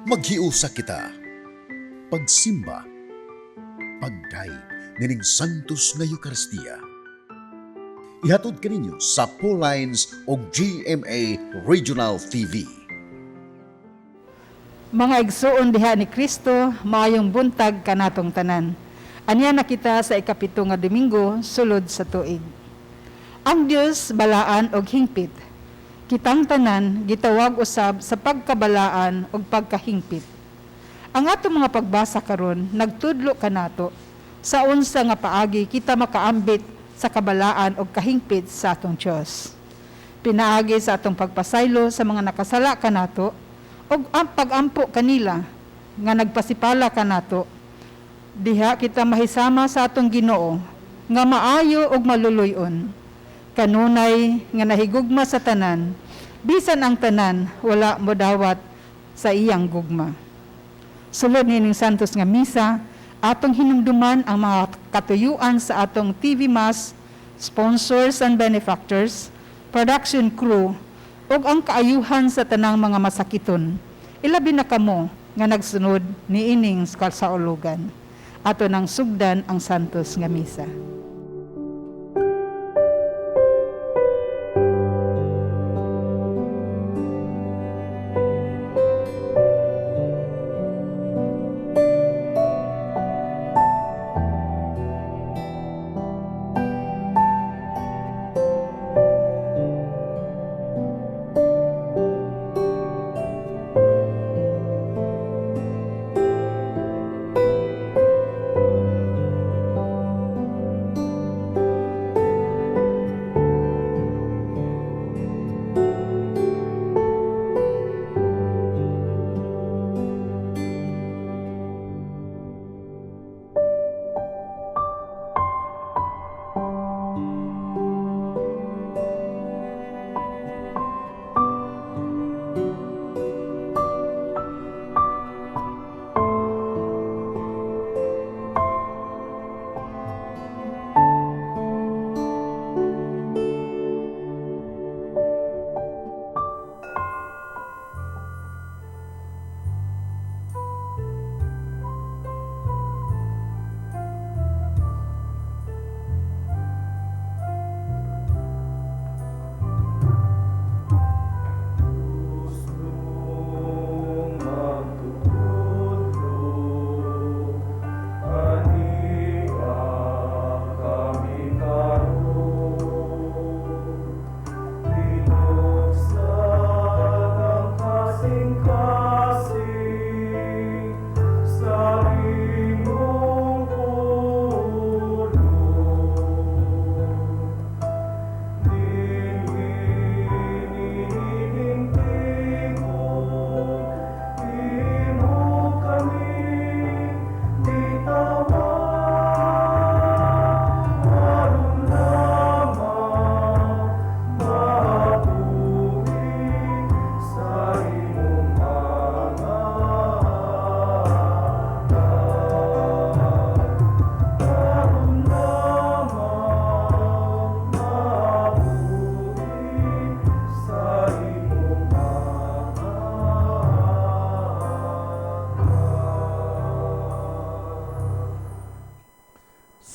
Maghiusa kita. Pagsimba. Pagdayeg nining Santos nga Eukaristiya. Ihatod kaninyo sa Lines o GMA Regional TV. Mga igsuon diha ni Kristo, maayong buntag kanatong tanan. Ania na kita sa 7 nga Domingo sulod sa tuig. Ang Dios balaan og hingpit. Kitang tanan gitawag usab sa pagkabalaan og pagkahingpit. Ang atong mga pagbasa karon nagtudlo kanato sa unsa nga paagi kita makaambit sa kabalaan og kahingpit sa atong Dios. Pinaagi sa atong pagpasaylo sa mga nakasala kanato og ang pagampo kanila nga nagpasipala kanato. Diha kita mahisama sa atong Ginoo nga maayo og maluluy-on. Kanunay nga nahigugma sa tanan, bisan ang tanan wala modawat sa iyang gugma. Sulod nining Santos nga misa, atong hinumduman ang mga katuyuan sa atong TV Mass, sponsors and benefactors, production crew, ug ang kaayuhan sa tanang mga masakiton. Ilabi na kamo nga nagsunod niining kasaulugan. Ato nang sugdan ang Santos nga misa.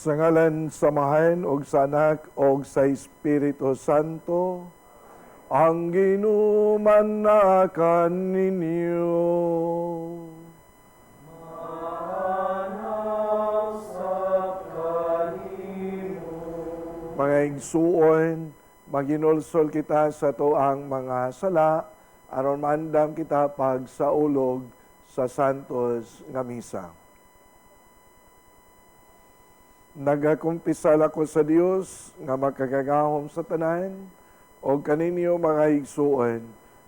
Sa ngalan sa Amahan og sa Anak og sa Espiritu Santo, ang Ginoo man kaninyo. Mga igsuon, maginulsol kita sa tuang mga sala, aron maandam kita pagsaulog sa Santos nga Misa. Nagakumpisal ako sa Dios nga makagagahom sa tanan, o kaninyo mga igsuon,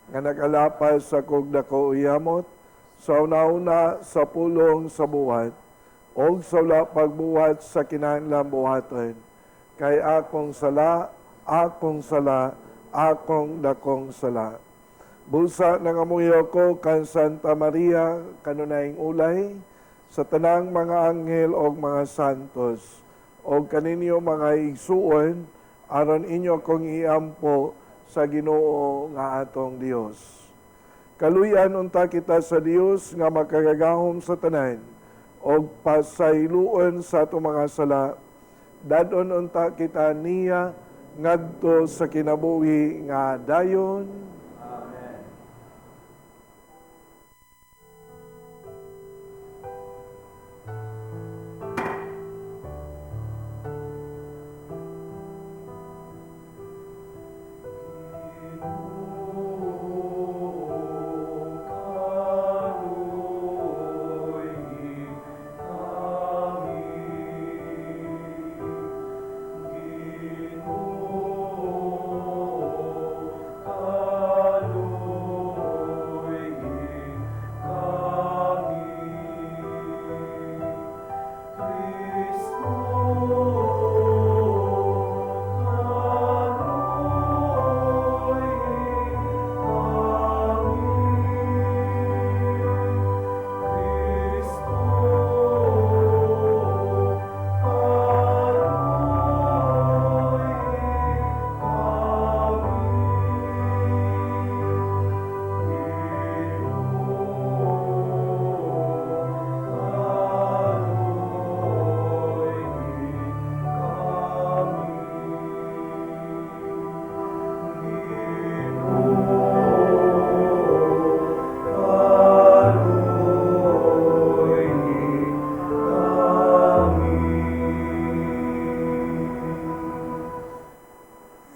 nga nakalapas sa kog dako uyamot, sa una-una sa pulong sa buhat, o sa wala pagbuhat sa kinahanglang buhaton. Kay akong sala, akong sala, akong dakong sala. Busa nangamuyo ko kan Santa Maria, kanunayng ulay, sa tanang mga anghel og mga santos, og kaninyo mga igsuon, aron inyo kong iampo sa Ginoo nga atong Dios. Kaluyan unta kita sa Dios nga makagagahom sa tanan og pasayloon sa atong mga sala. Dadon unta kita niya ngadto sa kinabuhi nga dayon. Amen.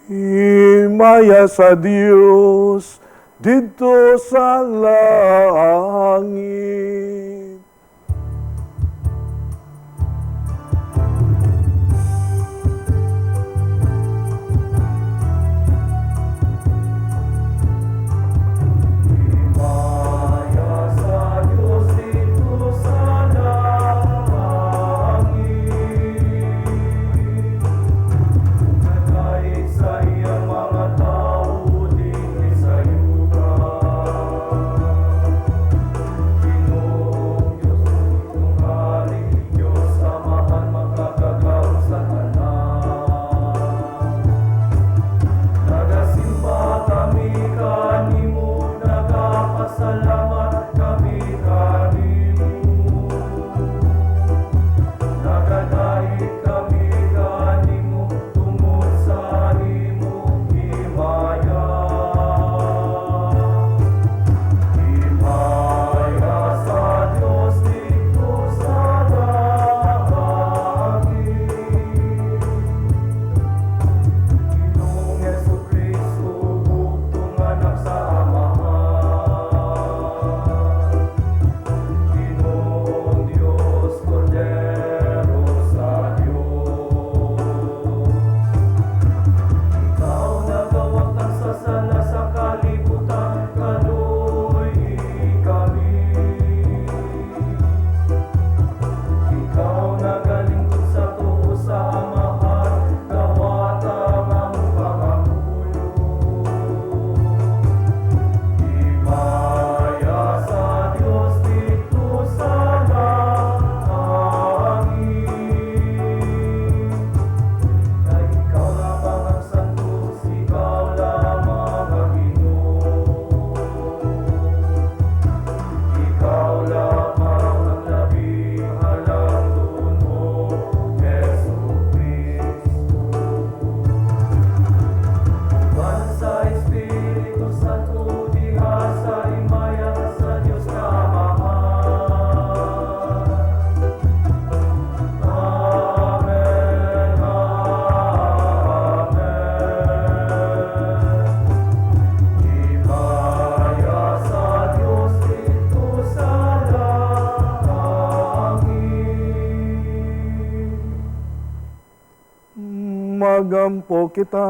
Himaya sa Dios didto sa langit. Himaya sa Diyos dito sa langit, nagait sa iyang mga tao dinhi sa yuta. Ginoong Diyos, imong hari, Diyos Amahan, makagagahom sa tanan. Nagasimba kami kanimo, nagapasalamat kami kanimo. Nagadaig kami kanimo tungod sa imong himaya. Himaya sa Dios didto sa langit. Ginoong Hesukristo, bugtong anak sa Amahan. Ginoong Diyos, Kordero sa Diyos. Ikaw nagawagtang sa sala sa kalibutan, kaluy-i kami. Ikaw nagalingkod sa tuo sa Amahan, dawata ang among pangamuyo. Himaya sa Dios didto sa langit. Kay ikaw lamang ang santos, ikaw lamang ang Ginoo. Ikaw lamang ang labing halangdon, O Jesu Cristo. Uban sa Espiritu Santo, diha sa himaya sa Dios nga Amahan. Amen. Amen. Himaya sa Dios didto sa langit. Magampo kita.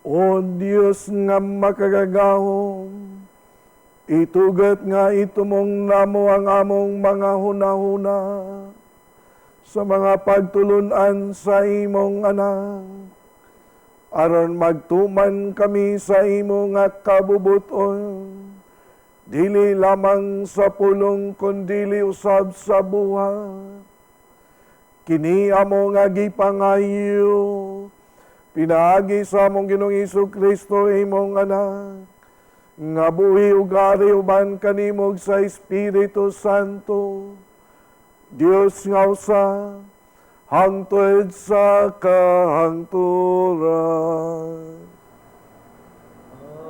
O Dios nga makagagahom, itugot nga itumong namo ang among mga hunahuna sa mga pagtulunan sa imong anak, aron magtuman kami sa imo nga kabubuton, dili lamang sa pulong kundili usab sa buhat. Kini amo nga gipangayo Pinaagi sa among Ginoong Hesus Kristo, imong Anak, nga buhi ug ari uban kanimo sa Espiritu Santo, Dios nga usa, hangtod sa kahangturan. Amen.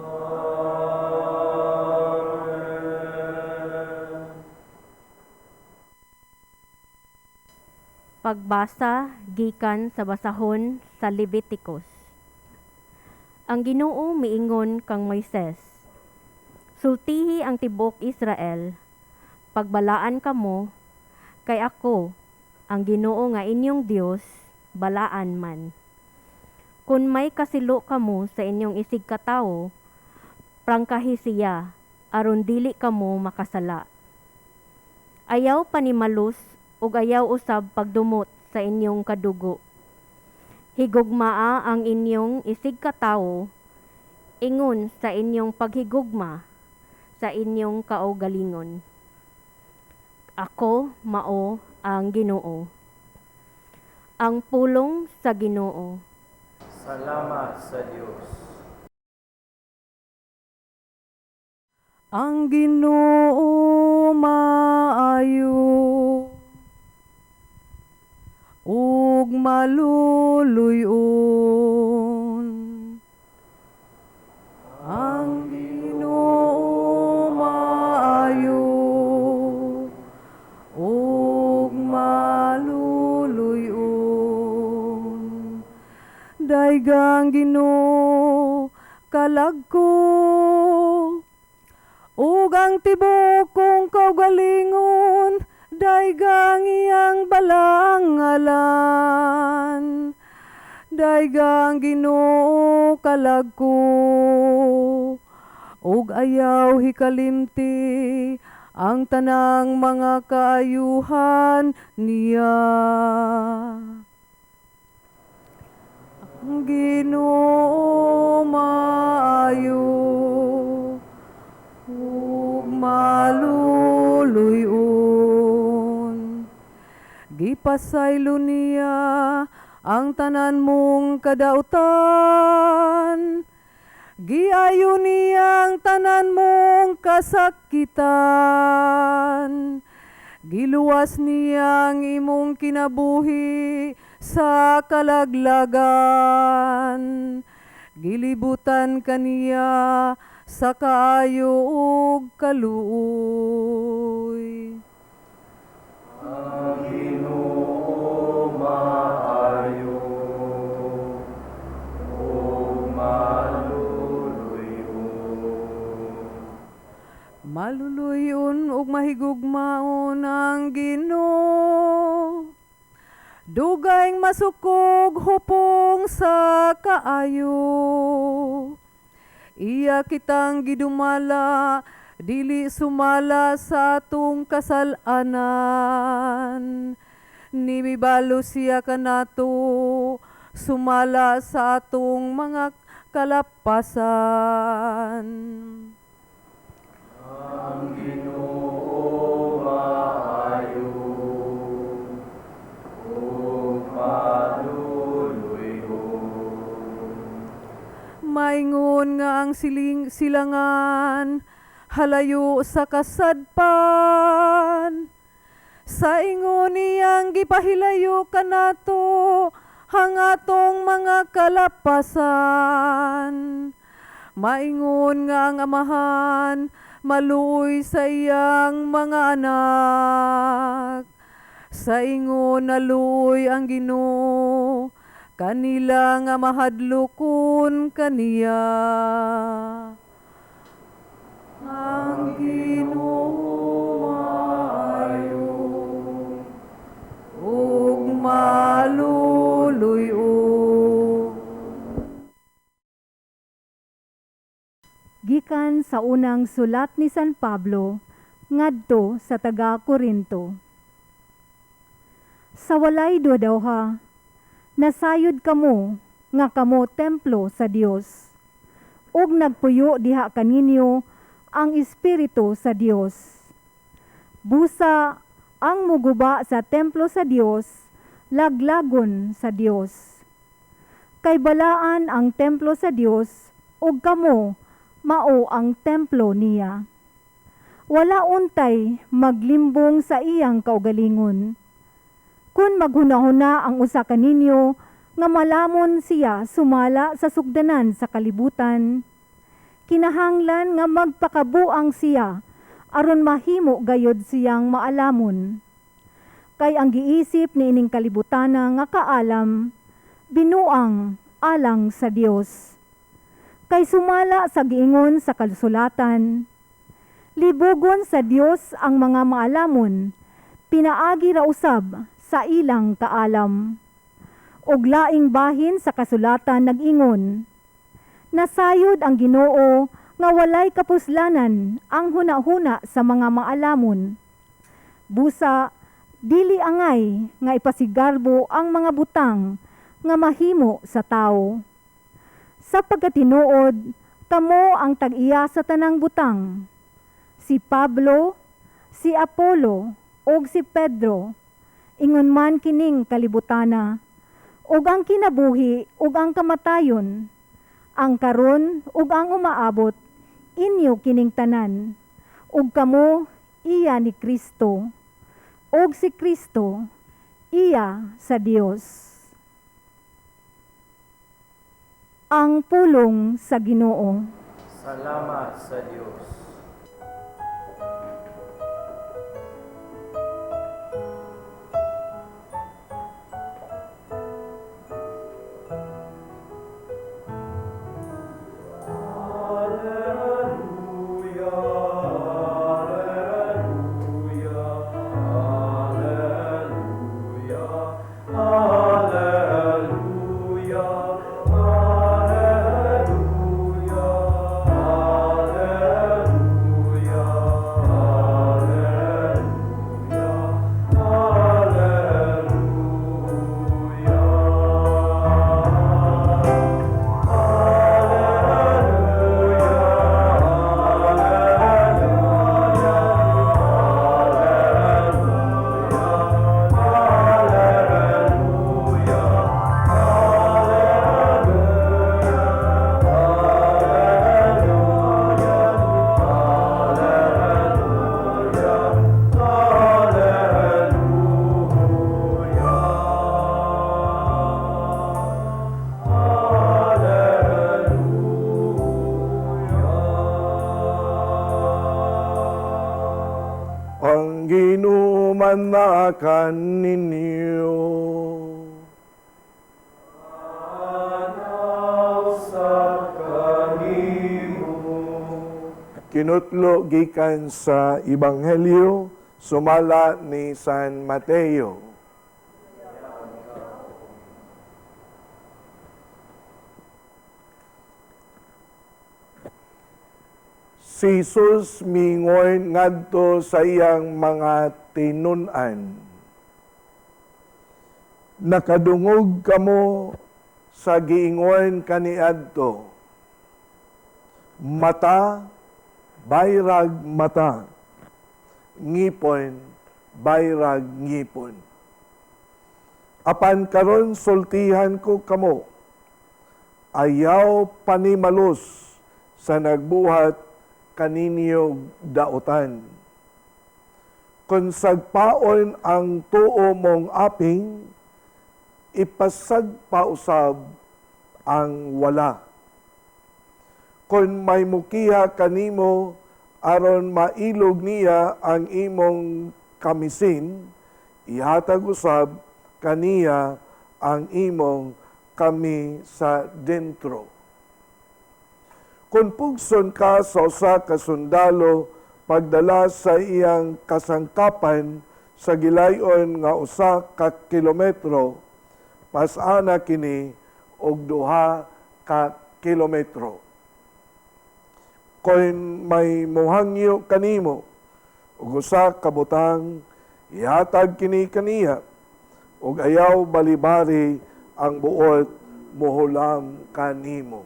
Pagbasa gikan sa basahon sa Leviticus. Ang Ginoo miingon kang Moises: "Sultihi ang tibuok Israel, pagbalaan kamo, kay ako, ang Ginoo nga inyong Dios, balaan man. Kun may kasilo kamo sa inyong isigkatawo, prangkahi siya aron dili kamo makasala. Ayaw panimalus ug ayaw usab pagdumot sa inyong kadugo. Higugmaa ang inyong isigkatawo ingon sa inyong paghigugma sa inyong kaugalingon. Ako mao ang Ginoo." Ang pulong sa Ginoo. Salamat sa Dios. Ang Ginoo maayo ug maluluy-on. Ang Ginoo maayo ug maluluy-on. Daygang Ginoo kalag ko ug ang tibuok kong kaugalingon, daygang iyang balaang ngalan. Daygang Ginoo kalag ko ug ayaw hikalimti ang tanang mga kaayuhan niya. Ang Ginoo maayo ug maluluy-on. Gipasaylo niya ang tanan mong kadautan. Giayo niya ang tanan mong kasakitan. Giluwas niya ang imong kinabuhi sa kalaglagan. Gilibutan kaniya sa kaayo ug kaluoy. Ang Ginoo maayo ug maluluy-on. Maluluyon ug mahigugmaon ang Ginoo. Dugayng masukog hupong sa kaayo. Iya kitang gidumala dili sumala sa atong kasal-anan. Nimibalo siya kanato sumala sa atong mga kalapasan. Ang Ginoo maayo ug maluluy-on. Maingon nga ang siling silangan halayo sa kasadpan. Sa ingon niyang gipahilayo kanato ang atong mga kalapasan. Maingon nga ang amahan maluoy sa iyang mga anak. Sa ingon naluoy ang Ginoo kanila nga mahadlokon kaniya. Ang Ginoo maayo ug maluluy-on. Gikan sa unang sulat ni San Pablo ngadto sa taga Korinto. Sa walay duha, nasayod kamo nga kamo templo sa Dios, ug nagpuyo diha kaninyo ang Espiritu sa Dios. Busa ang muguba sa templo sa Dios, laglagon sa Dios. Kay balaan ang templo sa Dios ug kamo mao ang templo niya. Wala untay maglimbong sa iyang kaugalingon. Kun maghunahuna ang usa kaninyo nga malamon siya sumala sa sugdanan sa kalibutan, kinahanglan nga magpakabuang siya aron mahimo gayod siyang maalamon. Kay ang giisip niining kalibutana nga kaalam, binuang alang sa Dios. Kay sumala sa giingon sa kasulatan, libugon sa Dios ang mga maalamon, pinaagi ra usab sa ilang kaalam. Og laing bahin sa kasulatan nag-ingon, nasayod ang Ginoo nga walay kapuslanan ang hunahuna sa mga maalamon. Busa, dili angay nga ipasigarbo ang mga butang nga mahimo sa tawo. Sa pagkatinuod, kamo ang tag-iya sa tanang butang. Si Pablo, si Apollo, ug si Pedro, ingon man kining kalibutana, ug ang kinabuhi ug ang kamatayon, ang karon ug ang umaabot, inyo kining tanan, ug kamo iya ni Kristo, ug si Kristo iya sa Dios. Ang pulong sa Ginoo. Salamat sa Dios. Ang Ginoo man na kaninyo. Kinutlo gikan sa Ebanghelyo sumala ni San Mateo. Si Jesus mingon ngadto sa iyang mga tinun-an. Nakadungog kamo sa giingon kaniadto. Mata, bayrag mata. Ngipon, bayrag ngipon. Apan karon sultihan ko kamo, ayaw panimalos sa nagbuhat kaninyo daotan. Kung sagpaon ang tuo mong aping, ipasagpausab ang wala. Kung may mukiha kanimo, aron mailog niya ang imong kamisin, ihatag usab kaniya ang imong kami sa dentro. Kung pugson ka sa usa ka sundalo, pagdala sa iyang kasangkapan sa gilayon nga usa ka kilometro, pasana kini og 2 ka kilometro. Kung may muhangyo kanimo og usa ka butang, ihatag kini kaniya, ug ayaw balibari ang buot muhulam kanimo.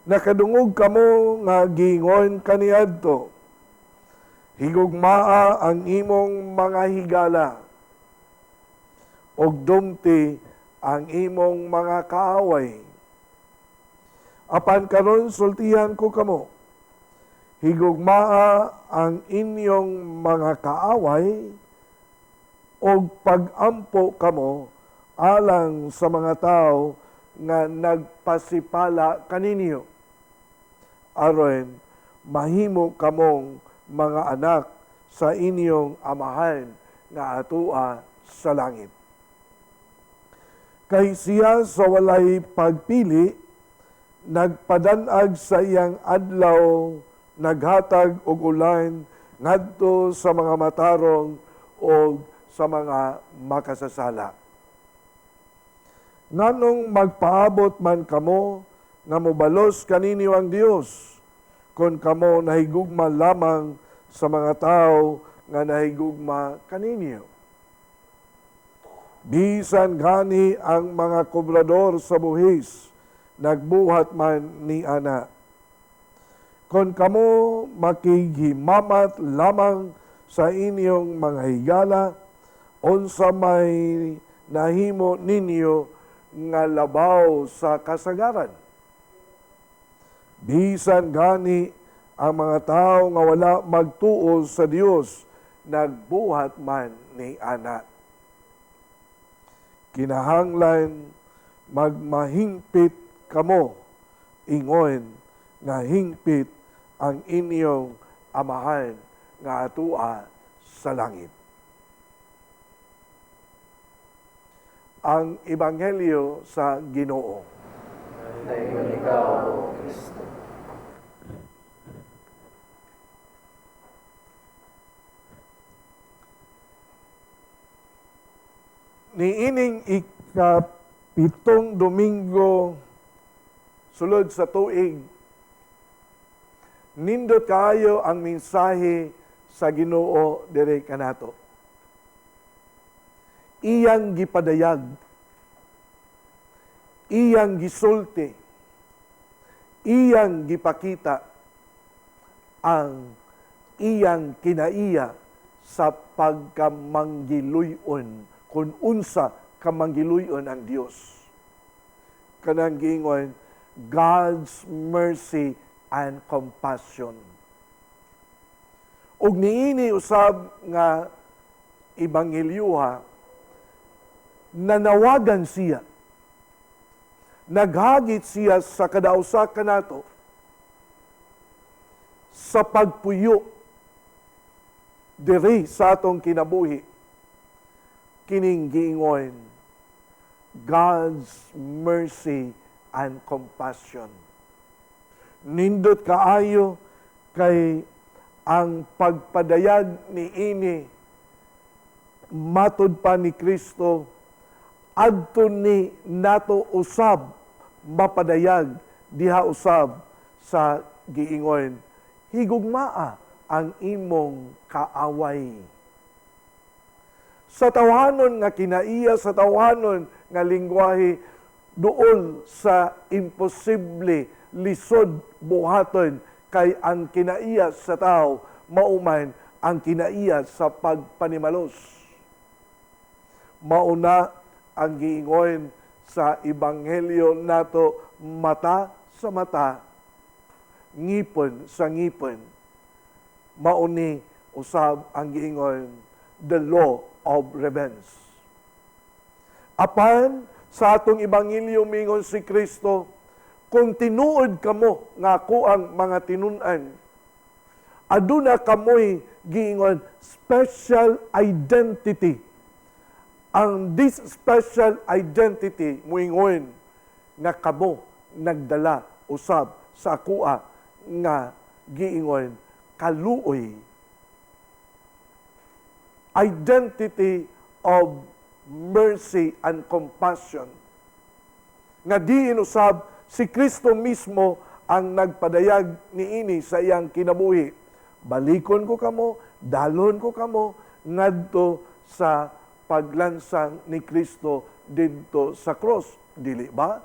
Nakadungog kamo nga giingon kaniadto, higugmaa ang imong mga higala, ug dumti ang imong mga kaaway. Apan karon sultihan ko kamo, higugmaa ang inyong mga kaaway og pag-ampo kamo alang sa mga tao nga nagpasipala kaninyo, aron mahimo kamong mga anak sa inyong Amahan nga atua sa langit. Kay siya sa walay pagpili, nagpadanag sa iyang adlaw, naghatag og ulan ngadto sa mga matarong og sa mga makasasala. Nganong magpaabot man kamo nga mobalos kaninyo ang Dios, kung kamo nahigugma lamang sa mga tao nga nahigugma kaninyo? Bisan gani ang mga kobrador sa buhis, nagbuhat man ni ana. Kung kamo makighimamat lamang sa inyong mga higala, unsa may nahimo ninyo nga labaw sa kasagaran? Bisan gani ang mga tao nga wala magtuo sa Dios, nagbuhat man ni ana. Kinahanglan magmahingpit kamo, ingon nga hingpit ang inyong Amahan nga atua sa langit. Ang Ebanghelyo sa Ginoo. Dayon ikaw, O Kristo. Niining 7 Domingo sulod sa tuig, nindot kaayo ang mensahe sa Ginoo diri kanato. Iyang gipadayag, iyang gisulti, iyang gipakita ang iyang kinaiya sa pagkamanggiluyon, kung unsa kamanggiluyon ang Dios. Kanang giingon, God's mercy and compassion. Ug niini usab nga ebanghelyoha, nanawagan siya, naghagit siya sa kadausa kanato sa pagpuyo diri sa atong kinabuhi, kining giingon, God's mercy and compassion. Nindot kaayo kay ang pagpadayag ni ini matud pa ni Kristo, adto ni nato usab mapadayag diha usab sa giingon, higugmaa ang imong kaaway. Sa tawhanon nga kinaiya, sa tawhanon nga lingwahe, duol sa imposible, lisod buhaton, kay ang kinaiya sa tao mauman ang kinaiya sa pagpanimalos. Mauna ang giingon sa ebanghelyo nato, mata sa mata, ngipon sa ngipon. Mauni usab ang giingon, the law of revenge. Apan sa atong ebanghelyo mingon si Kristo, kung tinuod kamo nga ako ang mga tinun-an, aduna kamoy giingon special identity. Ang this special identity muingon nga kamo nagdala usab sa akoa nga giingon kaluoy. Identity of mercy and compassion. Nga diin usab si Kristo mismo ang nagpadayag niini sa iyang kinabuhi. Balikon ko kamo, dalon ko kamo ngadto sa paglansang ni Kristo didto sa cross. Dili ba?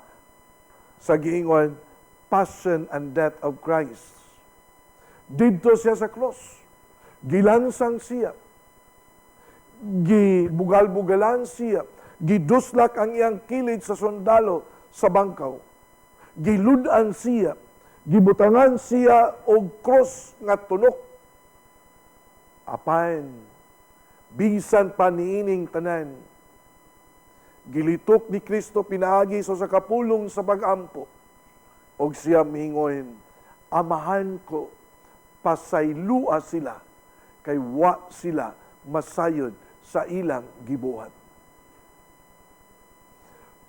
Sa giingon, passion and death of Christ. Didto siya sa cross. Gilansang siya. Gibugal-bugalan siya. Giduslak ang iyang kilid sa sundalo sa bangkaw. Gilud-an siya, gibutangan siya og cross nga tunok. Apan bisan pa niining tanan, gilitok ni Kristo pinaagi sa usa ka pulong sa pag-ampo, og siya miingon, "Amahan ko, pasaylua sila, kay wa sila masayod sa ilang gibuhat."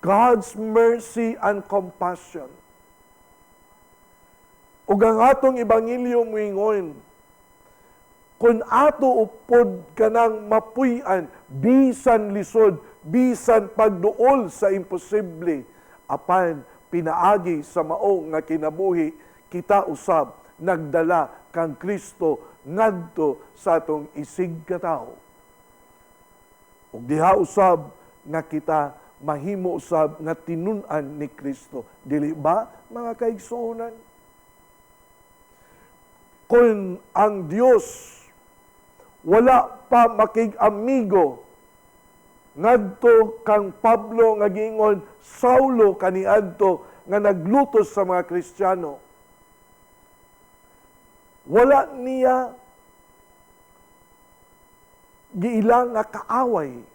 God's mercy and compassion. Ug ang atong ebanghelyo moingon, kung ato upod kanang mapuy-an, bisan lisod, bisan pagduol sa imposible, apan pinaagi sa mao nga kinabuhi, kita usab nagdala kang Kristo ngadto sa atong isig katawo. Ug diha usab nga kita mahimo usab nga tinun-an ni Kristo. Dili ba, mga kaigsuonan? Kung ang Dios wala pa makig-amigo ngadto kang Pablo nga giingon Saulo kaniadto nga naglutos sa mga Kristiyano, wala niya giilang nga kaaway.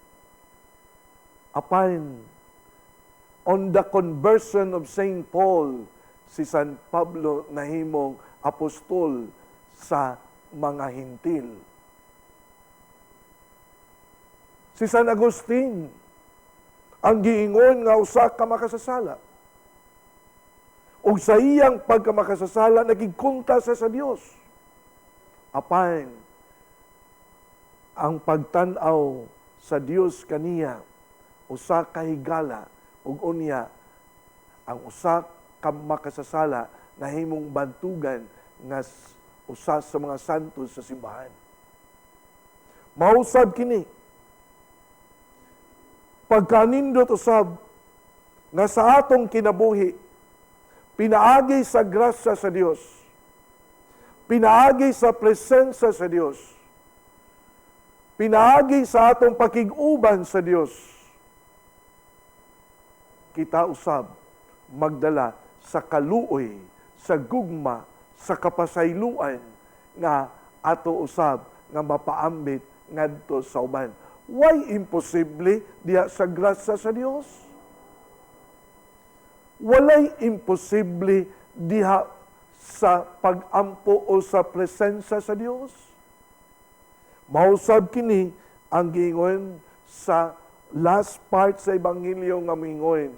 Apan on the conversion of Saint Paul, si San Pablo nahimong apostol sa mga Hintil. Si San Agustin, ang giingon nga usa ka makasasala. Ug sa iyang pagkamakasasala, nagigkunta siya sa Dios. Apan ang pagtan-aw sa Dios kaniya, usa ka higala, ug unya ang usa ka makasasala nahimong bantugan nga usa sa mga santos sa simbahan. Mausab kini pagkanindot usab nga sa atong kinabuhi, pinaagi sa grasya sa Dios, pinaagi sa presensya sa Dios, pinaagi sa atong pakig-uban sa Dios, kita usab magdala sa kaluoy, sa gugma, sa kapasayloan nga ato usab nga mapaambit ngadto sa uban. Why imposible diha sa grasya sa Dios? Walay imposible diha sa pag-ampo o sa presensya sa Dios. Mausab kini ang giingon sa last part sa Ebanghelyo nga moingon,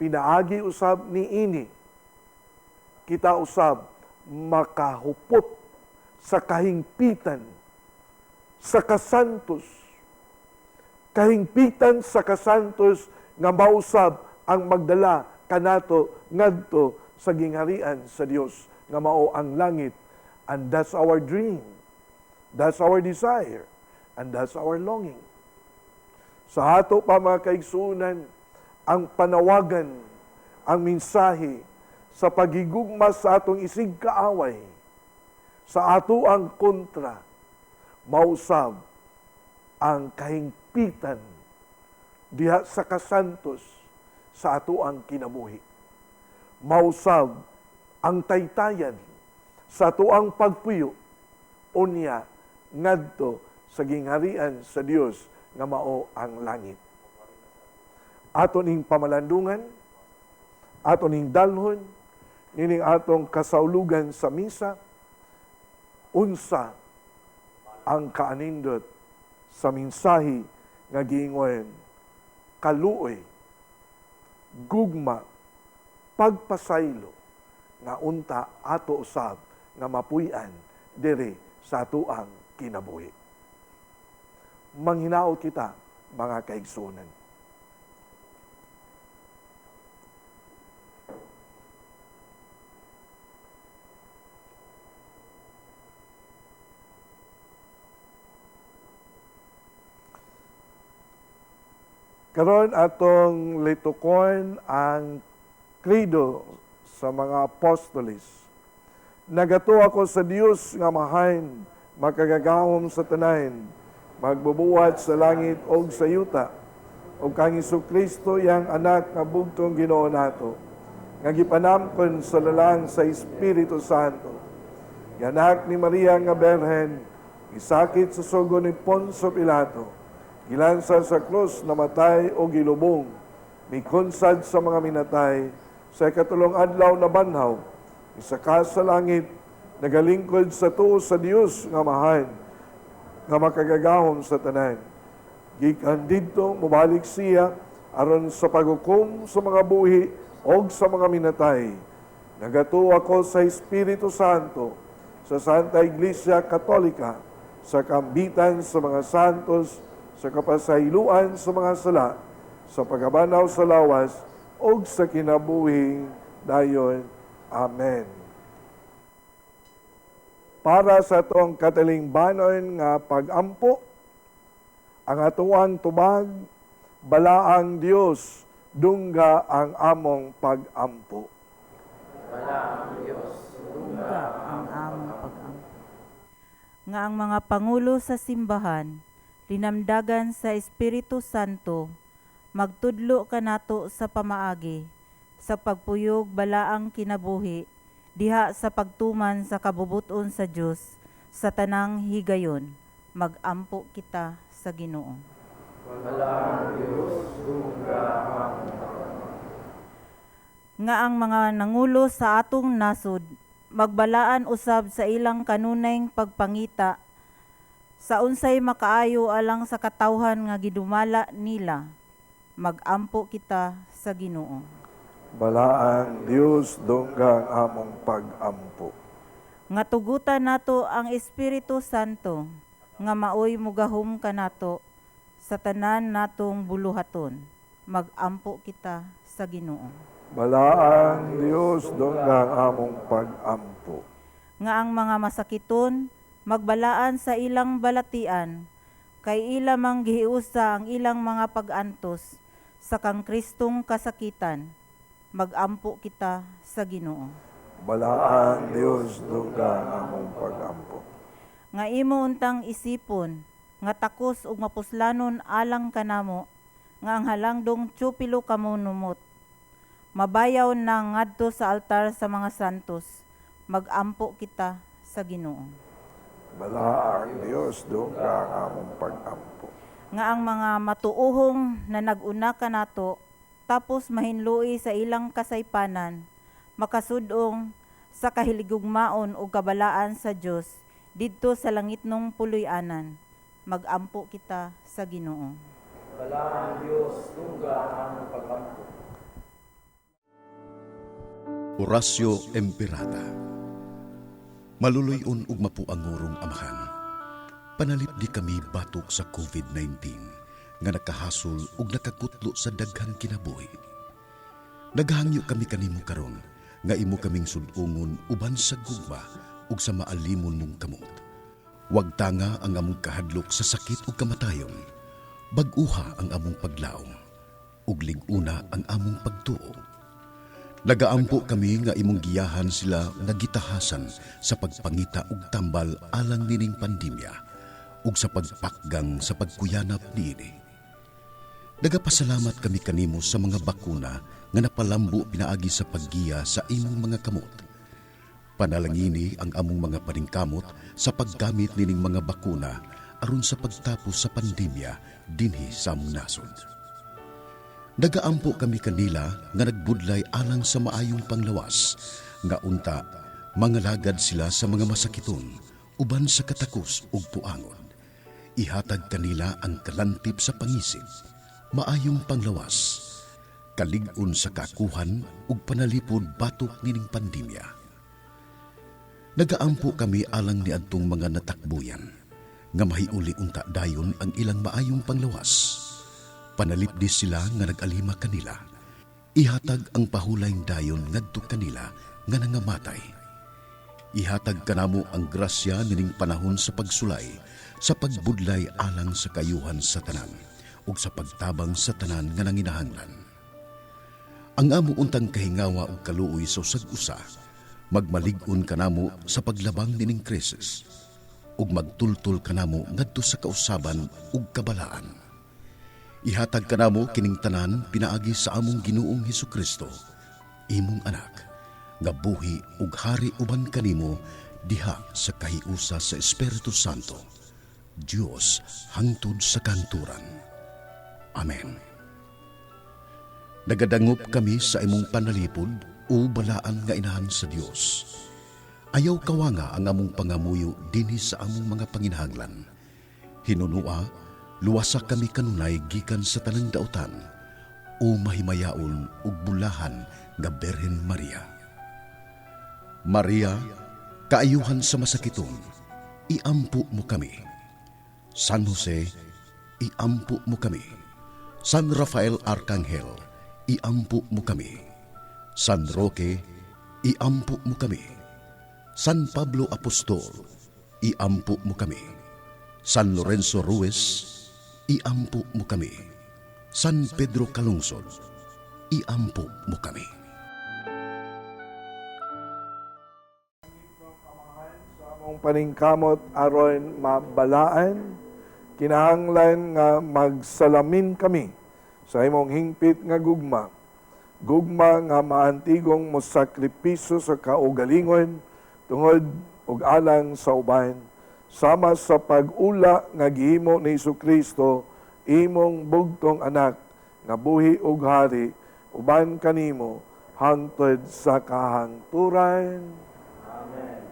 pinaagi usab niini, kita usab makahupot sa kahingpitan sa kasantos, kahingpitan sa kasantos nga mausab ang magdala kanato ngadto sa gingharian sa Dios nga mao ang langit. And that's our dream, that's our desire, and that's our longing. Sa ato pa, mga kaigsuonan, ang panawagan, ang mensahe sa pagigugma sa atong isig kaaway, sa ato ang kontra, mausab ang kahingpitan diha sa kasantos sa ato ang kinabuhi. Mausab ang taytayan sa ato ang pagpuyo unya ngadto sa gingharian sa Dios nga mao ang langit. Ato ning pamalandungan, ato ning dalhon, nining atong kasaulugan sa misa, unsa ang kaanindot sa mensahe nga giingon, kaluoy, gugma, pagpasaylo, nga unta ato usab nga mapuy-an diri sa atoang kinabuhi. Manghinaot kita, mga kaigsuonan. Karon atong litukon ang credo sa mga apostoles. Nagatuo ako sa Dios nga Amahan, makagagahom sa tanan, magbubuhat sa langit og sa yuta, Ug kang Kristo, iyang anak nga bugtong Ginoo nato, nga gipanamkon sa lalang sa Espiritu Santo. Gianak ni Maria nga Berhen, gisakit sa sugo ni Poncio Pilato, gilansa sa krus, namatay o gilubong, mikunsad sa mga minatay, sa ikatulong adlaw nabanhaw, isaka sa langit, nagalingkod sa tuo sa Dios nga Amahan, nga makagagahom sa tanan. Gikan didto mobalik siya aron sa paghukom sa mga buhi og sa mga minatay. Nagatuo ako sa Espiritu Santo, sa Santa Iglesia Katolika, sa kambitan sa mga santos, sa kapasayloan sa mga sala, sa pagkabanhaw sa lawas, ug sa kinabuhing dayon. Amen. Para sa atong katilingbanon nga pagampo, ang atuang tubag, "Balaang Dios, dungga ang among pagampo." Dungga ang among pag-ampo. Nga ang mga pangulo sa simbahan, linamdagan sa Espiritu Santo, magtudlo kanato sa pamaagi, sa pagpuyog balaang kinabuhi, diha sa pagtuman sa kabubuton sa Dios sa tanang higayon. Magampo kita sa Ginoo. Nga ang mga nangulo sa atong nasod magbalaan usab sa ilang kanunayng pagpangita sa unsay makaayo alang sa katawhan nga gidumala nila. Magampo kita sa Ginoo. Balaang Dios, dungga ang among pagampo. Nga tugutan nato ang Espiritu Santo nga maoy mugahom kanato sa tanan natong buluhaton. Magampo kita sa Ginoo. Balaang Dios, dungga ang among pagampo. Nga ang mga masakiton magbalaan sa ilang balatian, kay ila mang gihiusa ang ilang mga pag-antos sa kang Kristong kasakitan. Magampo kita sa Ginoo. Balaang Dios, dungga ang among pagampo. Nga imo untang isipon nga takos ug mapuslanon alang kanamo nga ang halangdong tsupilo kamo numot mabayaw na ngadto sa altar sa mga santos. Magampo kita sa Ginoo. Balaang Dios, dungga ang among pagampo. Nga ang mga matuohong na nag-una kanato tapos mahinloi sa ilang kasaypanan, makasudong sa kahiligugmaon ug kabalaan sa Dios didto sa langitnong puloy-anan. Magampo kita sa Ginoo. Balaang Dios, dungga ang among pagampo. Oratio Imperata. Maluluy-on ug mapuangurong Amahan, panalipdi kami batok sa COVID-19 nga nakahasol ug nakakutlo sa daghang kinabuhi. Naghangyo kami kanimo karon nga imo kaming sud-ungon uban sa gugma ug sa maalimon mong kamot. Wag tanga ang among kahadlok sa sakit ug kamatayon. Bag-uha ang among paglaom ug lig-una ang among pagtuo. Nagaampo kami nga imong giyahan sila nga gitahasan sa pagpangita og tambal alang nining pandemya ug sa pagpakgang sa pagkuyanap niini. Nagapasalamat kami kanimo sa mga bakuna nga napalambo pinaagi sa paggiya sa imong mga kamot. Panalangini ang among mga paningkamot sa paggamit nining mga bakuna aron sa pagtapos sa pandemya dinhi sa among nasod. Nagaampo kami kanila nga nagbudlay alang sa maayong panglawas, nga unta mangalagad sila sa mga masakiton uban sa katakos ug puangon. Ihatag kanila ang kalantip sa pangisip, maayong panglawas, kalig-on sa kakuhan ug panalipod batok nining pandemya. Nagaampo kami alang niadtong mga natakbuyan nga mahiuli unta dayon ang ilang maayong panglawas. Panalipdi sila nga nag-alima kanila. Ihatag ang pahulayng dayon ngadto kanila nga nangamatay. Ihatag kanamo ang grasya nining panahon sa pagsulay, sa pagbudlay alang sa kayuhan sa tanan ug sa pagtabang sa tanan nga nanginahanglan. Ang amo untang kahingawa ug kaluoy sa usag usa, magmalig-on kanamo sa paglabang nining krisis ug magtultol kanamo ngadto sa kausaban ug kabalaan. Ihatag kanamo kining tanan pinaagi sa among Ginoong Hesukristo, imong anak, nga buhi ug hari uban kanimo diha sa kahiusa sa Espiritu Santo, Dios hangtod sa kanturan. Amen. Nagadangop kami sa imong panalipod o balaan nga inahan sa Dios. Ayaw kawanga ang among pangamuyo dinhi sa among mga panginahanglan. Hinunua, luwasa kami kanunay gikan sa tanang dautan o mahimayaon ug bulahan nga Birhen Maria. Maria, kaayuhan sa masakiton, iampo mo kami. San Jose, iampo mo kami. San Rafael Arcangel, iampo mo kami. San Roque, iampo mo kami. San Pablo Apostol, iampo mo kami. San Lorenzo Ruiz, iampo mo kami. San Pedro Calungsod, iampo mo kami. Sa among paningkamot aron mabalaan, kinahanglan nga magsalamin kami sa imong hingpit nga gugma. Gugma nga maantigong mosakripisyo sa kaugalingon tungod ug alang sa uban, sama sa pag-ula nga gihimo ni Hesukristo, imong bugtong anak nga buhi ug hari uban kanimo hangtod sa kahangturan. Amen.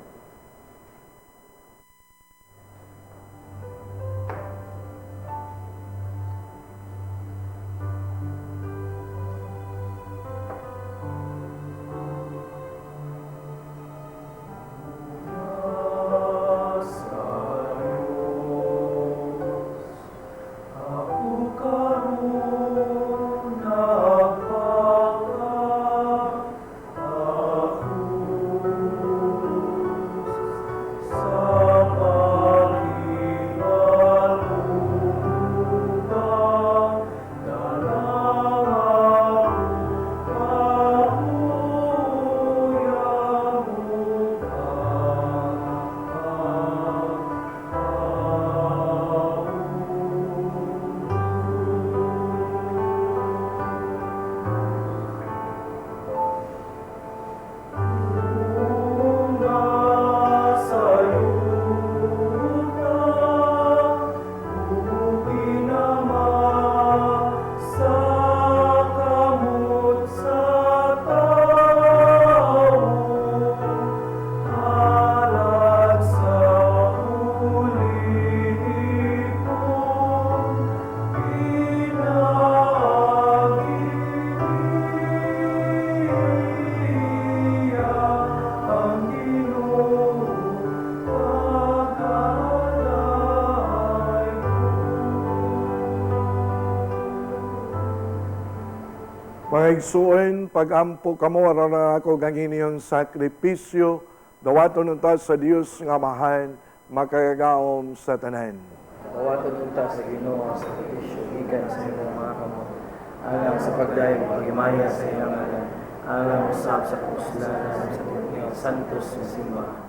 Mga igsuon, pag-ampo kamo, aron na ako kang inyong sakripisyo, dawaton unta sa Dios nga Amahan, makagagahom sa tanan. Dawaton unta sa Ginoo ang sakripisyo gikan sa imong mga kamot, alang sa pagdayon paghimaya sa iyang ngalan, alang usab sa kapuslanan sa iyang santos nga simbahan.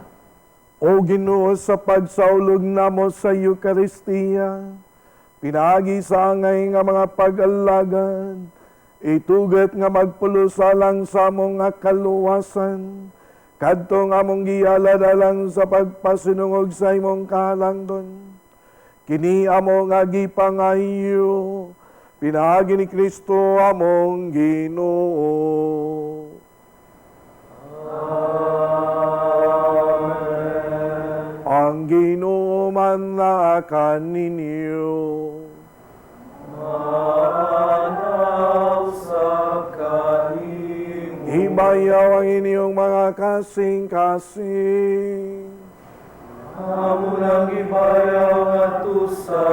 O Ginoo, sa pagsaulog namo sa Eukaristiya, pinaagi sa angay nga mga pag-alagad, itugot nga magpulos alang sa among nga kaluwasan, kadtong among gialad alang sa pagpasinungog sa imong kahalangdon. Kini amo nga gipangayo, pinaagi ni Kristo among Ginoo. Amen. Ang Ginoo man naa kaninyo. Maanaw sa kanimo. Hibayaw ang inyong mga kasing-kasing. Amo nang gibayaw ngadto sa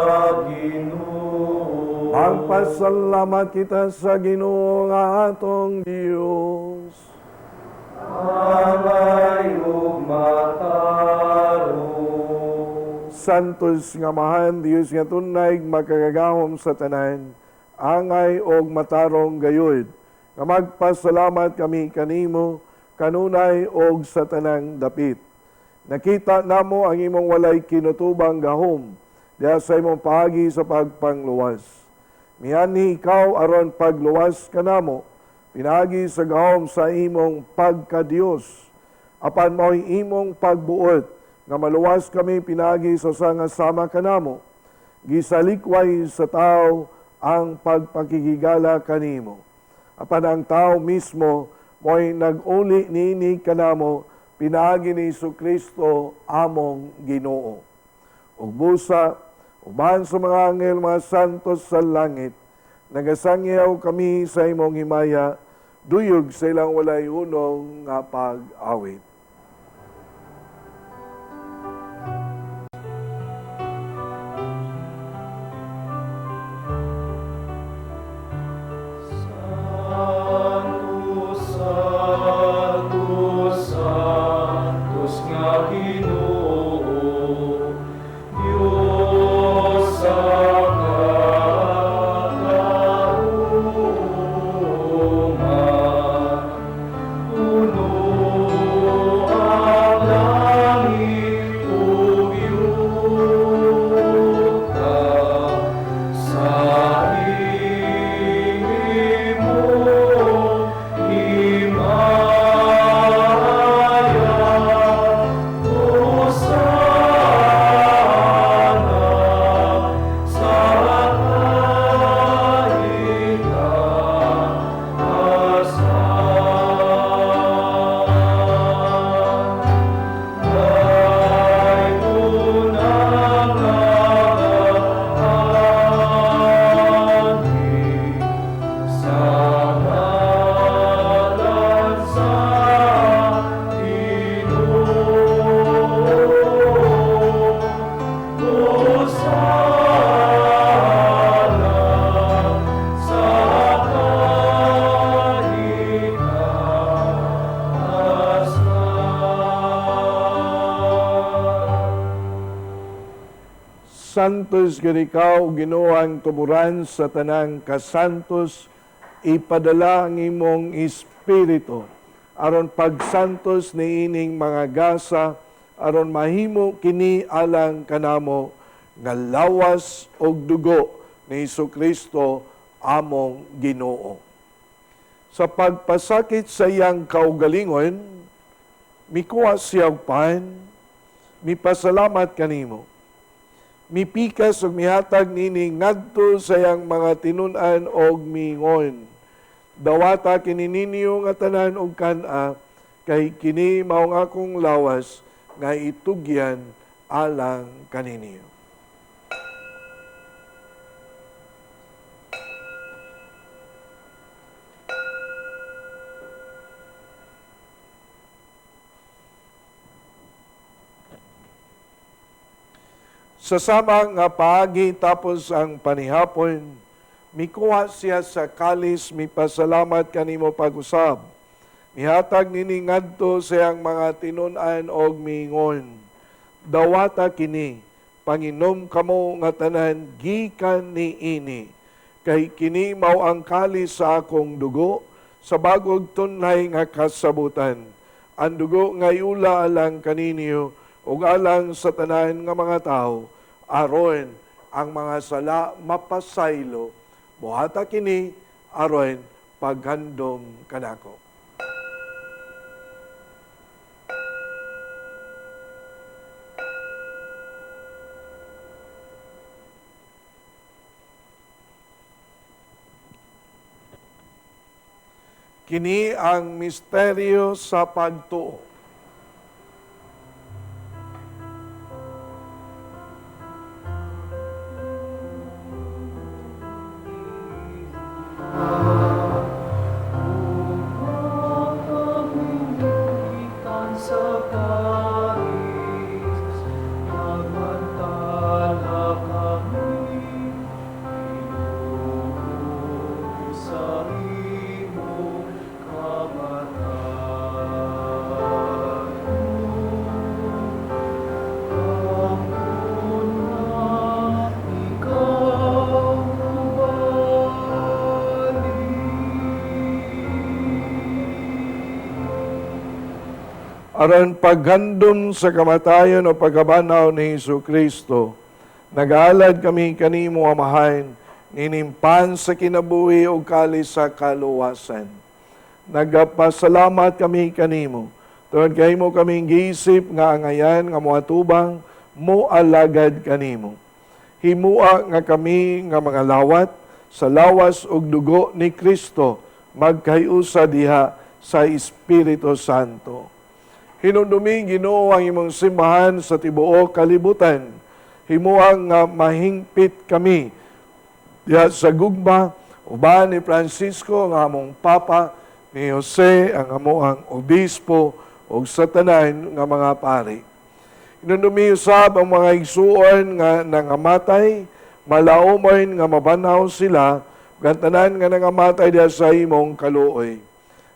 Ginoo. Magpasalamat kita sa Ginoo nga atong Dios. Angay ug matarong. Santos nga Amahan, Dios nga tunay makagagahom sa tanan, angay og matarong gayud, nga magpasalamat kami kanimo kanunay og sa tanang dapit. Nakita namo ang imong walay kinutubang gahom diha sa imong paagi sa pagpangluwas. Mianhi ikaw aron pagluwas kanamo, pinaagi sa gahom sa imong pagkadiyos. Apan mao'y imong pagbuot nga maluwas kami pinaagi sa usa nga sama kanamo. Gisalikway sa tao ang pagpakigigala kanimo. Apan ang tao mismo mo'y nag-uli niini kanamo pinaagi ni Kristo among Ginoo. Ug busa uban sa mga anghel, mga santos sa langit, nagasangyaw kami sa imong himaya, duyog sa ilang walay hunong nga pag-awit. Sanctus, Sanctus, Sanctus nga Ginoo, Dios sa katauman. Puno ang langit ug yuta sa imong himaya. Hosana sa kaitaasan. Daytoy ang nagaanhi sa ngalan sa Ginoo. Hosana sa kaitaasan. Santos gid ikaw, Ginoo, ang tuburan sa tanang kasantos, ipadala ang imong espiritu aron pagsantos niining mga gasa, aron mahimo kini alang kanamo nga lawas og dugo ni Kristo among Ginoo. Sa pagpasakit sa iyang kaugalingon, mikuha siya og pan, mipasalamat kanimo. Mipikas ug mihatag nini ngadto sa iyang mga tinun-an og mingon. Dawata kini ninyo nga tanan og kan-a, kay kini mao ang akong lawas nga itugyan alang kaninyo. Sa sama nga paagi tapos ang panihapon, mikuha siya sa kalis, mipasalamat kanimo pag-usab. Mihatag nini ngadto sa iyang mga tinun-an og miingon. Dawata kini, panginom kamo nga tanan gikan niini. Kay kini mao ang kalis sa akong dugo, sa bagong tunay nga kasabutan. Ang dugo nga iula alang kaninyo ug alang sa tanan nga mga tawo, aron ang mga sala mapasaylo. Buhata kini aron paghandom kanako. Kini ang misteryo sa pagtuo. Gikan sa kalis, magmantala kami, Ginoo, sa imong kamatayon. Kauna, ikaw mubalik. Aron paghandom sa kamatayon o pagkabanhaw ni Hesus Kristo, nag-aalad kami kanimo, Amahan, Ninimpan sa kinabuhi o kali sa kaluwasan. Nagapasalamat kami kanimo. Tungod kay mo kaming giisip nga angayan nga moatubang mo alagad kanimo. Himua nga kami nga mga lawat sa lawas ug dugo ni Kristo magkahiusa diha sa Espiritu Santo. Hinumdumi Ginoo ang imong simbahan sa tibuok kalibutan. Himua nga mahingpit kami diha sa gugma uban ni Francisco ang among Papa, ni Jose ang amoang obispo ug sa tanan nga mga pari. Hinumdumi usab ang mga igsuon nga nangamatay, malaumoy nga mabanhaw sila, ug ang tanan nga nangamatay diha sa imong kaluoy.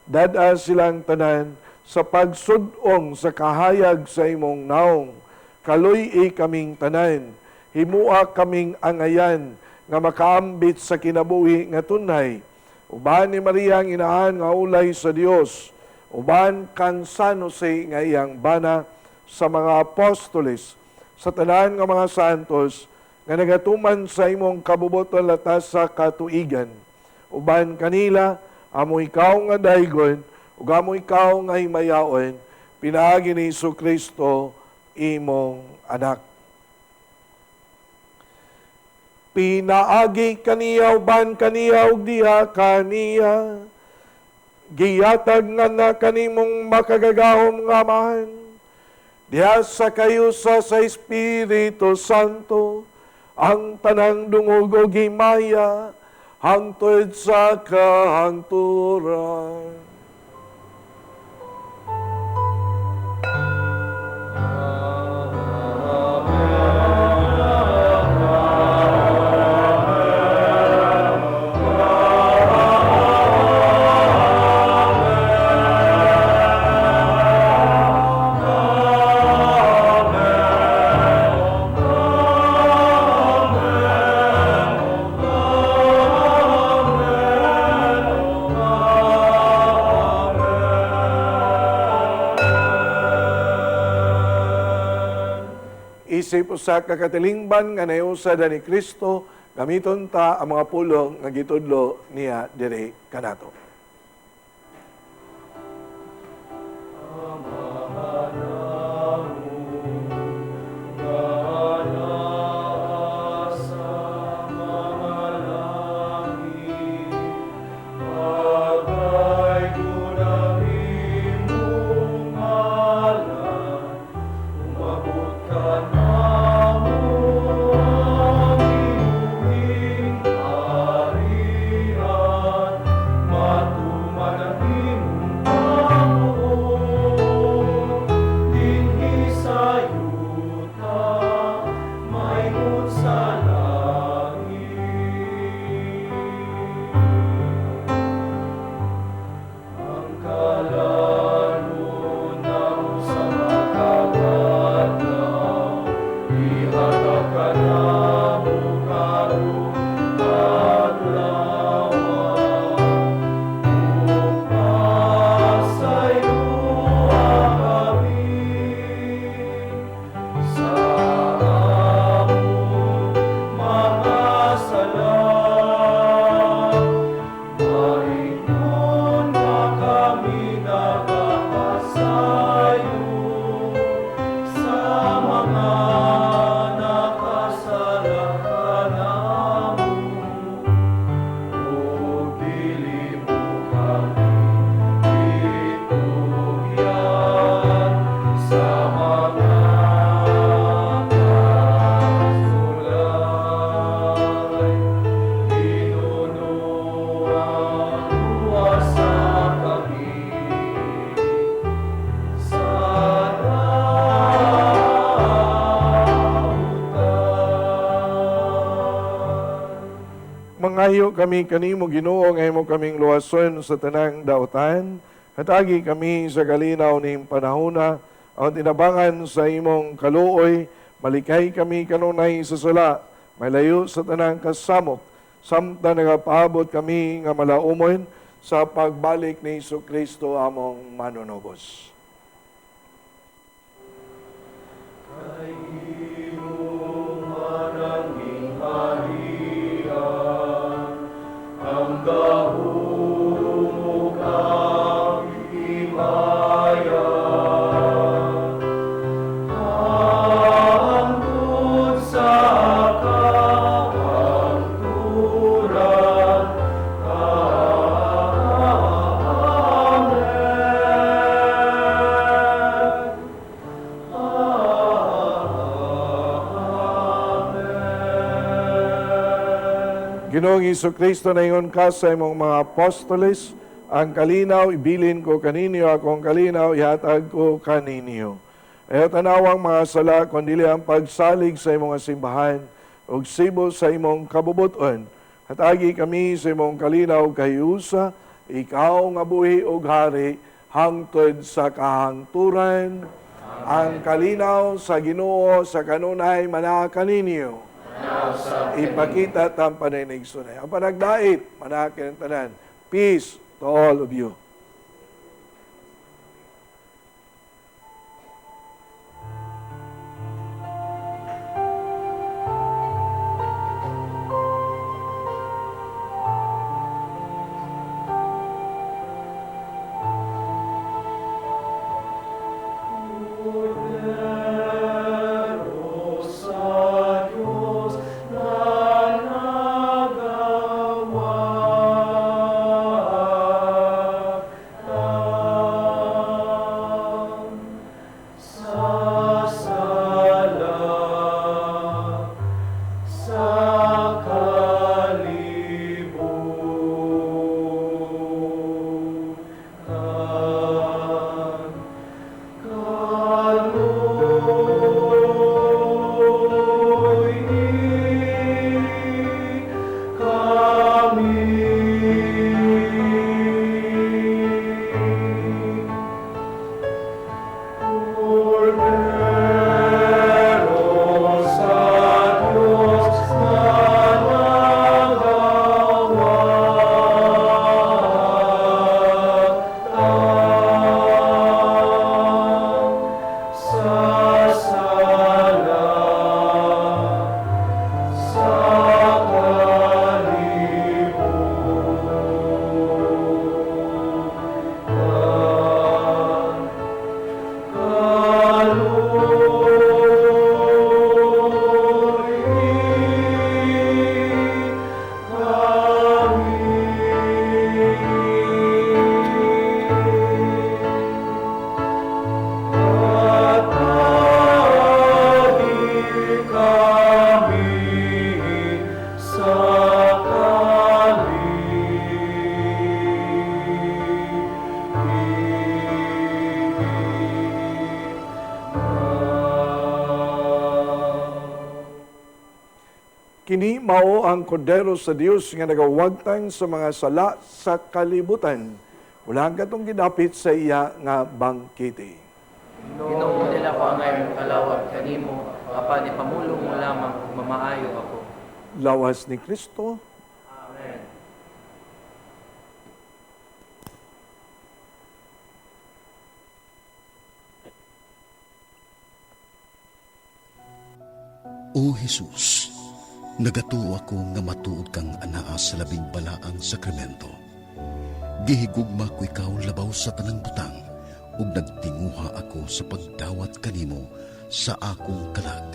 Dad-a silang tanan sa pagsud-ong sa kahayag sa imong naong. Kaluy-i kaming tanan, himua kaming angayan nga makaambit sa kinabuhi nga tunay. Uban ni Maria ang inahan nga ulay sa Dios, uban kang San Jose nga iyang bana sa mga apostoles, sa tanan nga mga santos nga nagatuman sa imong kabubuton latas sa katuigan. Uban kanila amo ikaw nga daygon ug amo ikaw nga himayaon, pinaagi ni Jesucristo imong anak. Pinaagi kaniya uban kaniya ug diha kaniya, gihatag nga na kanimong makagagahom nga Amahan, diha sa kayusa sa Espiritu Santo, ang tanang dungog ug himaya hangtod sa kahangturan. Isip usa ka katilingban nga naiusa ni Kristo, gamiton ta ang mga pulong nga gitudlo niya diri kanato. Mangayo kami kanimo Ginoo nga imo kaming luwason sa tanang dautan. Hatagi kami sa kalinaw ning panahona aron tinabangan sa imong kaluoy. Malikay kami kanunay sa sala, malayo sa tanang kasamok, samtang nagapaabot kami nga malaumon sa pagbalik ni Jesucristo among manunubos. Kay imo man ang harian, Ginoong Kristo, naingon ka sa imong mga apostoles, ang kalinaw ibilin ko kaninyo, akong kalinaw ihatag ko kaninyo. Ayaw tanawang mga sala, kundi ang pagsalig sa imong simbahan, ug sibo sa imong kabubuton. Hatagi kami sa imong kalinaw kahiusa, ikaw nga buhi ug hari, hangtod sa kahangturan. Ang kalinaw sa Ginoo sa kanunay manaa kaninyo. Ipakita tang pananigsunay. Ang panagdait, manaa kaninyong tanan. Peace to all of you. Sa Diyos na nagawat sa sala sa kalibutan. Kaloy kami. Kordero sa Diyos na nagawat sa sala sa kalibutan. Kaloy kami. Hatagi kami sa kalipignan. Kini mao ang kordero sa Dios nga nagawagtang sa mga sala sa kalibutan. Wala katong gidapit sa iya nga bangkete. Ginoo, dili ako angay mokalawat kanimo, apan ipamulong mo lamang ug mamaayo ako. Lawas ni Kristo. Amen. O Jesus, nagatuo ako nga matuod kang anaa sa labing balaang sakramento. Gihigugma ko ikaw labaw sa tanang butang ug nagtinguha ako sa pagdawat kanimo sa akong kalag.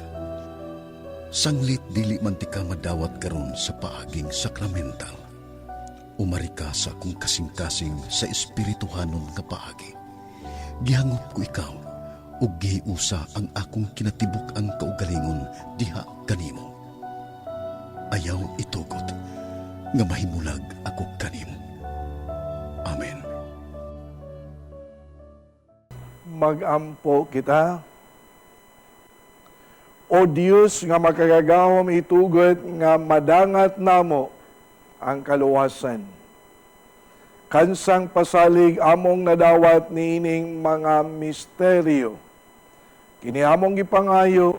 Sanglit dili man tika madawat karon sa paaging sakramental. Umari ka sa akong kasing-kasing sa espirituhanon nga paagi. Gihangop ko ikaw ug gihiusa ang akong kinatibuk-ang kaugalingon diha kanimo. Ayaw itugot nga mahimulag ako kanimo. Amen. Magampo kita. O Dios nga makagagahom itugot nga madangat namo ang kaluwasan. Kansang pasalig among nadawat niining mga misteryo. Kini among gipangayo,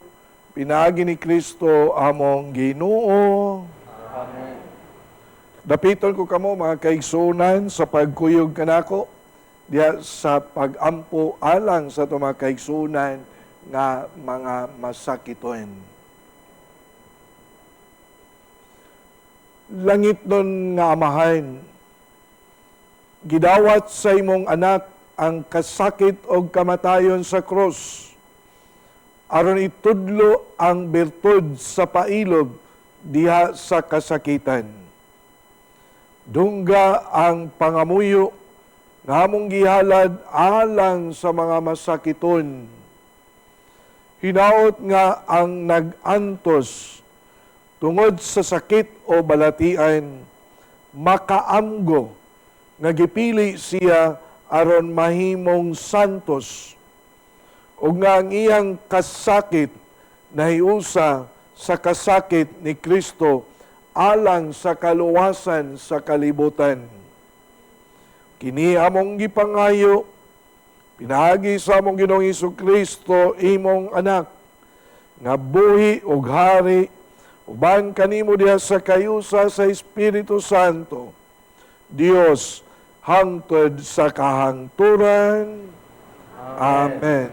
pinaagi ni Kristo among Ginoo. Dapiton ko kamo mga kaigsuonan sa pagkuyog kanako diha sa pagampo alang sa atong mga kaigsuonan nga mga masakiton. Langit nun nga Amahan, gidawat sa imong anak ang kasakit og kamatayon sa krus, aron itudlo ang birtud sa pailob diha sa kasakitan. Dungga ang pangamuyo nga among gihalad alang sa mga masakiton. Hinaot nga ang nag-antos tungod sa sakit o balatian, makaamgo nga gipili siya aron mahimong santos ug nga ang iyang kasakit nahiusa sa kasakit ni Kristo alang sa kaluwasan sa kalibutan. Kini among gipangayo pinaagi sa among Ginoong Hesus Kristo, imong anak, nga buhi ug hari uban kanimo diha sa kahiusa sa Espiritu Santo, Dios, hangtod sa kahangturan. Amen.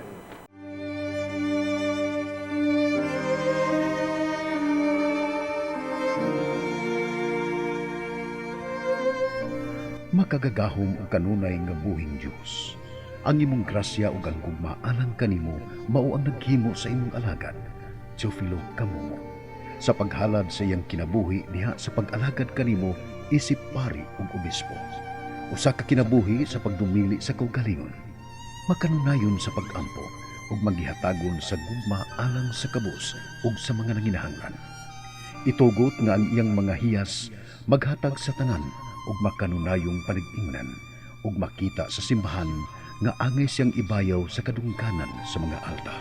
Makagagahom ug kanunay nga buhing Dios, ang imong grasya ug ang gugma alang kanimo mao ang naghimo sa imong alagad, Teofilo Kamumo, sa paghalad sa iyang kinabuhi diha sa pag-alagad kanimo isip pari ug obispo. Usa ka kinabuhi sa pagdumili sa kaugalingon, makanunayon sa pag-ampo ug maghihatagon sa gugma alang sa kabus ug sa mga nanginahanglan. Itugot nga ang iyang mga hiyas maghatag sa tanan ug makanunayong panag-ingnan ug makita sa simbahan nga angay siyang ibayaw sa kadungganan sa mga alta.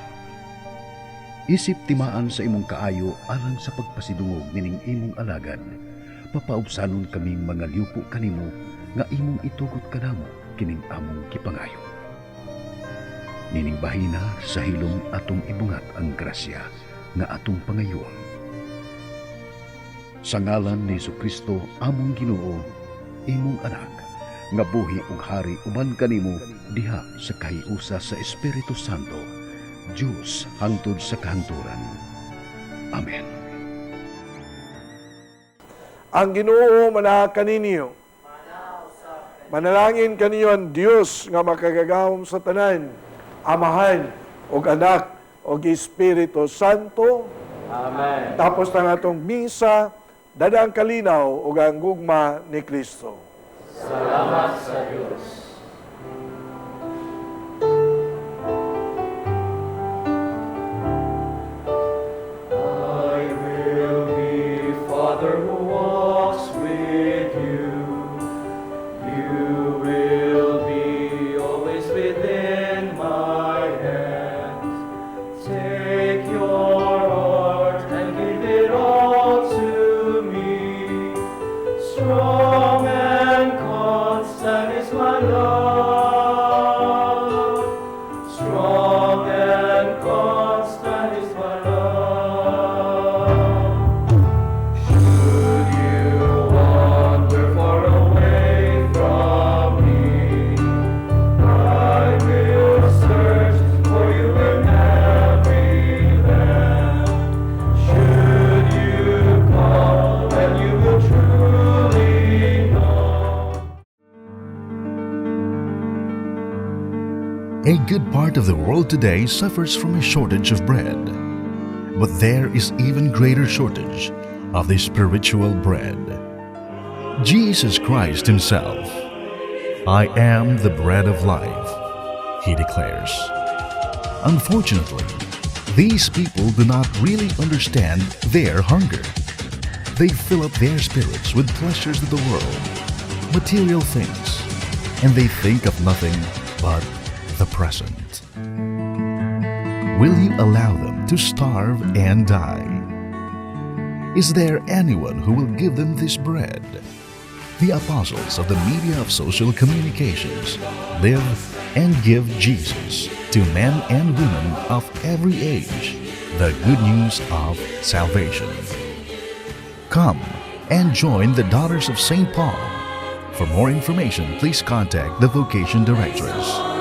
Isip timaan sa imong kaayo alang sa pagpasidungog nining imong alagad, papaubsanon kaming mga liupo kanimo nga imong itugot kanamo kining among gipangayo. Nining bahina sa hilom atong ibungat ang grasya nga atong pangayoon. Sa ngalan ni Kristo among Ginoo, imong anak, nga buhi ug hari uban kanimo diha sa kahiusa sa Espiritu Santo, Dios hangtod sa kahangturan. Amen. Ang Ginoo manaa kaninyo. Manalangin kaninyo ang Dios nga makagagahom sa tanan, Amahan ug Anak ug Espiritu Santo. Amen. Tapos na atong misa, dada ang kalinaw ug ang gugma ni Kristo. Salamat sa Dios. I will be Father who walks with you. You will be always within my hands. Take your heart and give it all to me. Strong and constant is my love. Strong and constant is my love. Should you wander far away from me, I will search for you in every land. Should you call, then you will truly know. A good part of the world today suffers from a shortage of bread. But there is even greater shortage of the spiritual bread. Jesus Christ Himself, "I am the bread of life," He declares. Unfortunately, these people do not really understand their hunger. They fill up their spirits with pleasures of the world, material things, and they think of nothing but the present. Will you allow them to starve and die? Is there anyone who will give them this bread? The apostles of the media of social communications live and give Jesus to men and women of every age the good news of salvation. Come and join the Daughters of St. Paul. For more information, please contact the Vocation Directress.